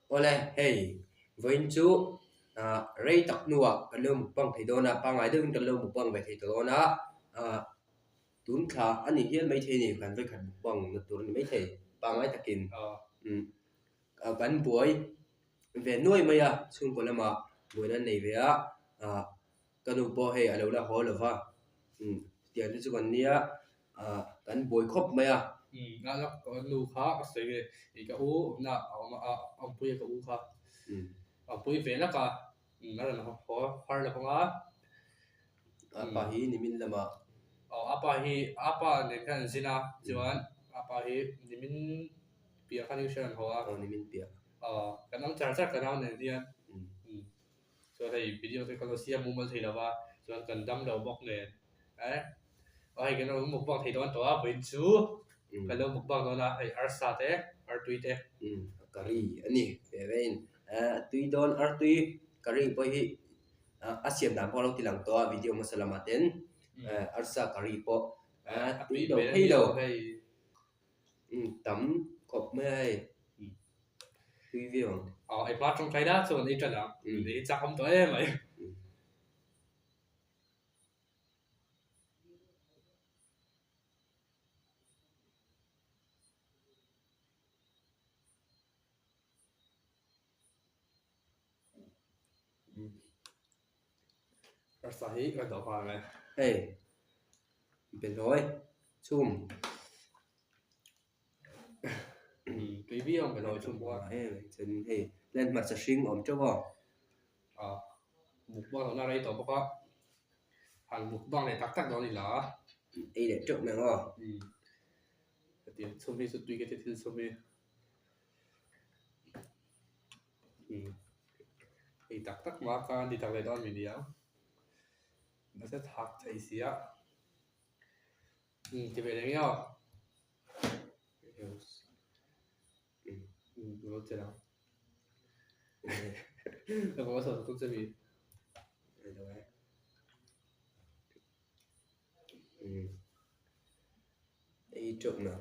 Awle, hei, vawiin chu ah rei tak hnuah kan lo mukbang thei dawn a, pangngai deuhin kan lo mukbang ve thei tawh dawn a, ah tun thla a ni hial maithei a ni, kan vawikhat mukbang na tur a ni maithei, pangngai takin umm kan buai ve nuai mai a, chhungkaw lamah buaina an nei ve a, ah ka nu pawh hei a lo la haw lo va, umm tiang te chu kan nia. Ah kan buai khawp mai a. Umm a la ka nu kha ka sawi ve ih ka u awmna a awm a awmpui a ka u kha awmpui ve lak a umm a rawn haw har lo vang a. A pa hi nimin lamah. Aw a pa hi a pa nen khan an zin a chuan a pa hi nimin piah khan i hria an haw a. Aw nimin piah. Aw kan awm char char ka nau nen hian umm chuan hei video te ka lo siam mumal thei lo va chuan kan dam lo bawk nen. Eh aw hei kan lo mukbang thei dawn tawh a vawiin chu kan lo mukbang dawn a hei arsa te artui te. Umm curry a ni ve ve in eh a tui dawn artui curry pawh hi a siam dan pawh a lo ti lang tawh a video hmasa lamah ten eh arsa curry pawh a tui lo phei lo umm tam khawp mai a hei tui viau ang. Aw ei hma tawngtai la chuan ei tan ang ei chak awm tawh em mai. Arsa hi ka dawh nghal mai. Hei, behlawi chhum. Tui viau ang behlawi chhum pawh a. Chuan hei len hmarcha hring a awm teuh a. Ah, mukbang lohna rei tawh bawk a, han mukbang leh tak tak dawn ila. Ei leh teuh mai ang aw. Umm, hetiang chhum hi chu tui ka ti thil chhum hi. Umm, ei tak tak mah kha an ti tak leh dawn mi nia. Nasa thak thei sia. Umm, ti ve leh nge aw. Ei teuh na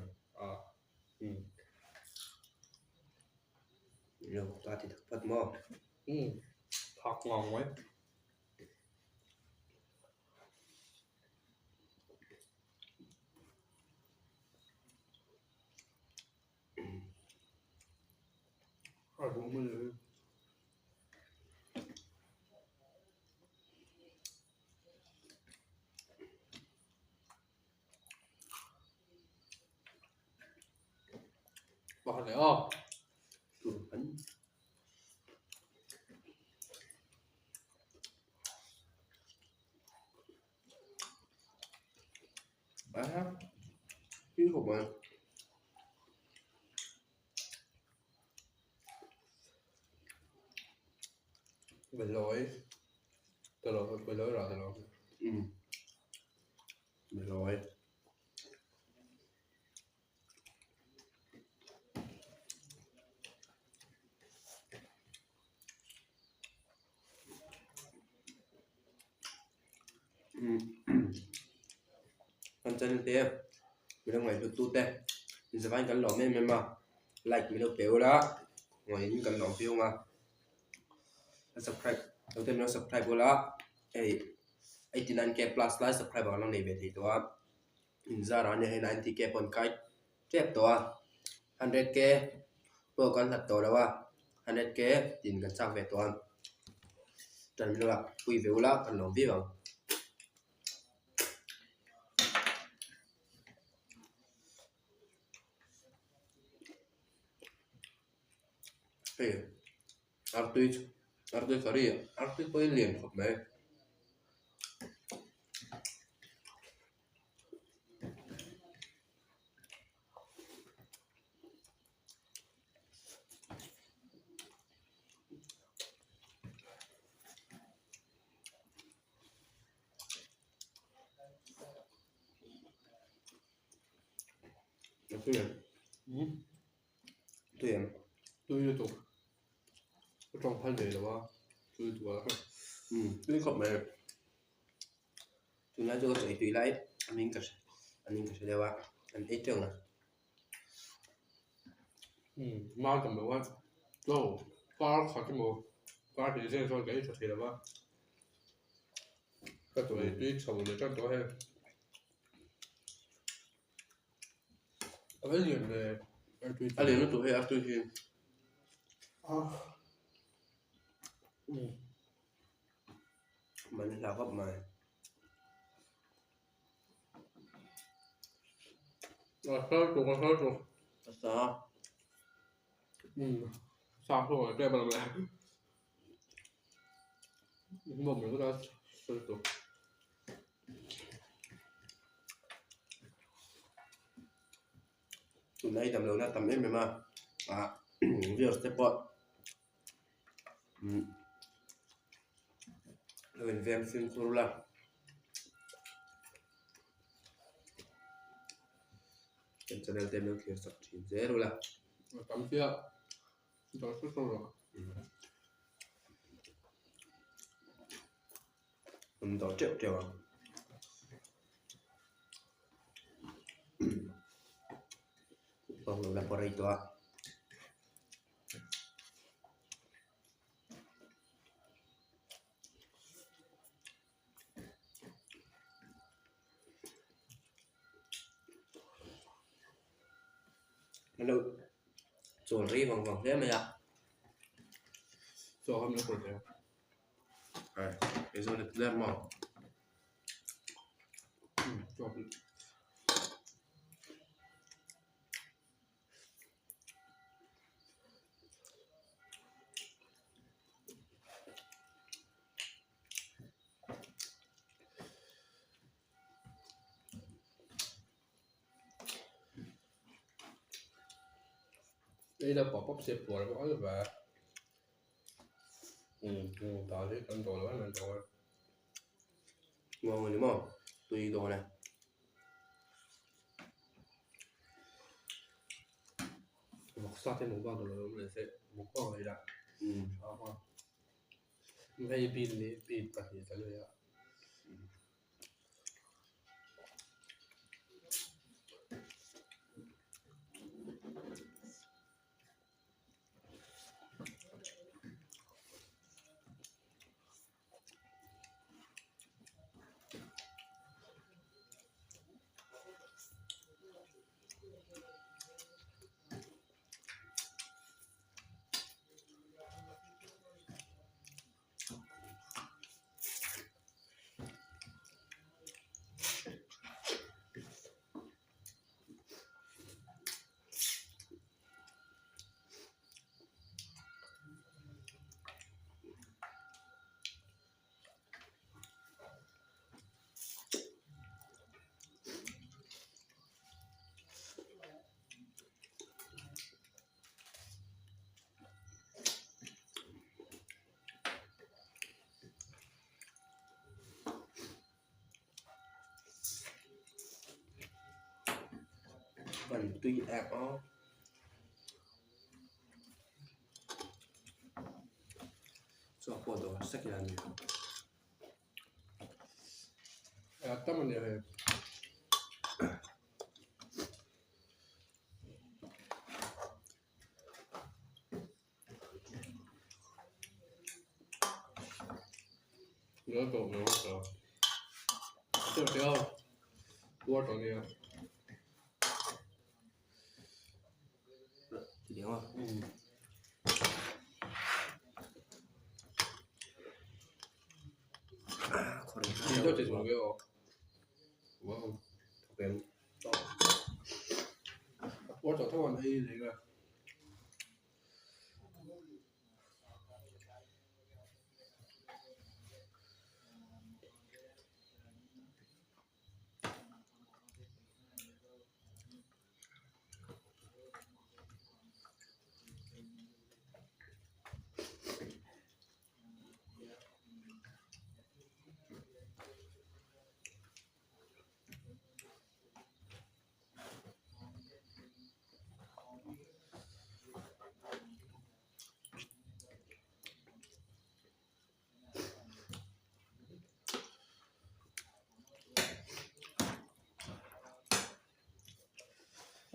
lo ta ti tak phat maw. Thak ngang mai. Pakhat leh aw. Behlawi ta lo behlawi rah ta lo. Behlawi. Kan channel te min lo ngaihhlut tu te inzavain kan lawm em em a like min lo pe ula ngawin kan lawm viau ang a subscribe lo te min lo subscribe ula hei 89 k plus lai subscriber kan lo nei ve thei tawh a inzarah ania hei 90 k pawh an kai tep tawh a 100 k pawh kan hlat tawh lo a 100 k tin kan chak ve tawh a tan min lo la pui ve ula kan lawm viau ang. Hei artui artui curry artui pawh hi lian khawp mai. A tui em? Tui em? Tui lutuk. Ka tawng phal ve lo a, tui lutuk a. Tui khawp mai. Tunlai chu ka sawi tui lai a ning ka hre a ning ka hre deuh a, an ei teuh ang a. Mau tam lo a, chaw. Kar khat emaw kar hnih vel chuan ka ei tha thei lo va, ka chaw ei tui chho leh tan tawh a hei. A va lian ve artui A lian lutuk hei artui hi. Man hla khawp mai. A hla tuk a hla tuk. A sa. Sa pawh a tlem alawm le. Nuam lo ta sawi tawh. Tunlai dam lohna tam em em a, ah viewers te pawh lo inveng fimkhur ula. Kan channel te an lo thlir chak thin zel ula. A tam chiah dawr hrep hrep rawh. An dawr teuh teuh ang. Bawng lo la pawh rei tawh a. An lo chawl rei vang vang hle mai a. Chaw ham lo pawh teh. Ai, eizawn a ti ler maw? Chaw Đây là bỏ bóp xếp của nó và ừ đó thì con đồ đó là đồ Ngon rồi đúng không? Tùy đồ này. Vọc sát thêm một bao đồ nó sẽ một bao này đã. Ừ. Hei bin leh bin pahnih kan nei a. Phần tuy ạc ó. Chaw pawh dawr sek hian a ni. A tam a ni hei. Nhớ tổ nhớ tổ. Tiếp theo, qua tổ này. Thì đúng không? Ừ. À, Nhớ chỉ dùng cái ô. Wow. Qua tổ thâu anh đi gì cơ.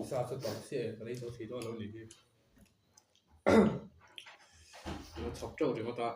Sa chu tam chiah ka lei zo thei dawn lo ni hi. chhawp teuh ringawt a.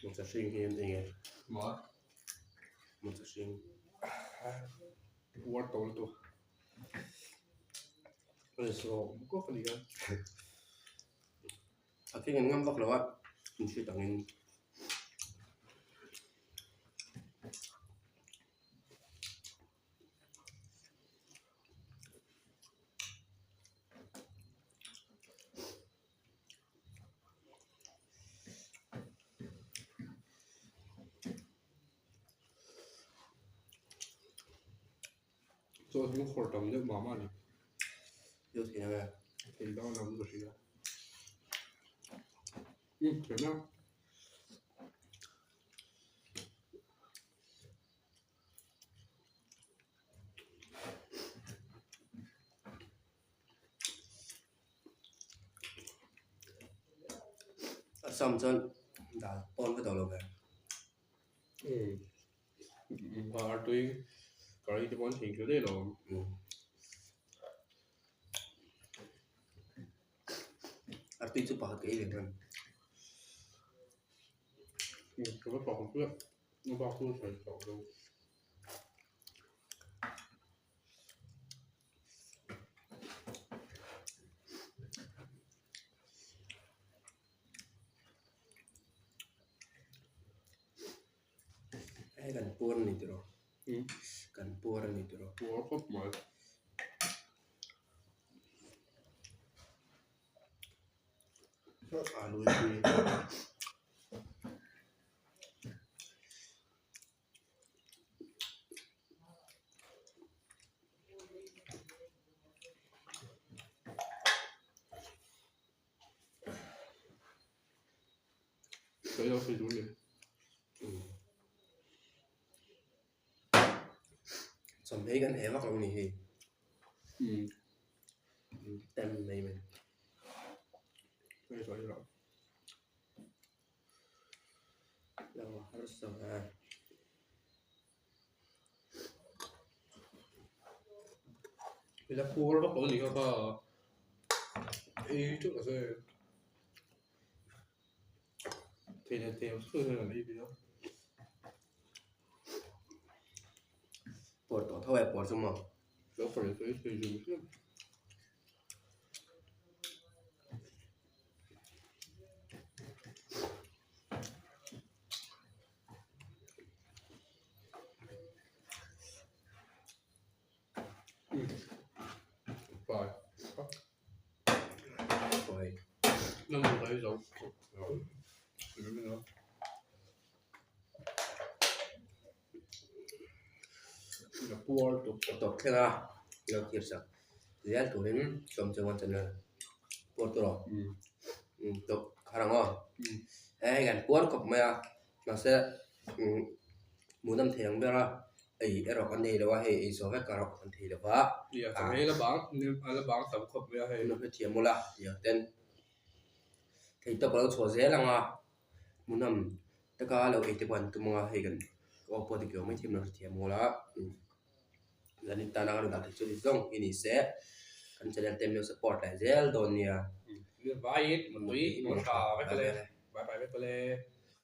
Hmeichhe hring hi an eng e? Maw? Hmeichhe hring. Uar tawh lutuk. Kawk a ni a. A thing an ngam vak lo a, in hriat angin. Chaw hi khawr tam deuh mah mah a ni. Deuh thei ang e. Thei dang lam ka hria. Um thei na. A sam chuan dal pawn ka tawh lo ve. Um artui curry te pawh an thei hle lo. Artui chu pakhat ka ei ve hman. Ka va pakhat chiah a bak chu sawi tawh lo. Hei kan puar a ni tiraw kan puar a ni tiraw puar khawp mai alu hi Sawi lo thei tur ni. Chawhmeh kan heh vak lo ni hei. Tem mai mai. Sawi sawi lo. Lo harsa a. Ila puar vak lo ni kha kha. Ei teuh se. Thei leh thei ang chu hian an ei ve a. Puar tawh tho e puar chu maw. Lo far leh ei thei zung zung. Pai. Pai. Tawp thleng a lo thlir sak zel turin sawm che one channel puar tur aw tawp khar ang aw hei kan puar khawp mai a mahse hmuhnawm thei ang ber a ei erawh kan nei lo a hei ei zawh vek erawh kan thei lo va hrethiam ula tiang ten thei tawp a lo chhuah zel ang a. Hmuhnawm taka lo ei te pawh an tum ang a hei kan aw pawh dik lo mai thei lo hrethiam mawl a zanin tana kan rawn dah theih chu ni zawng hi ni se kan channel te min lo support leh zel dawn nia. Vaiin mutui mawltha vek ale bye bye vek ale.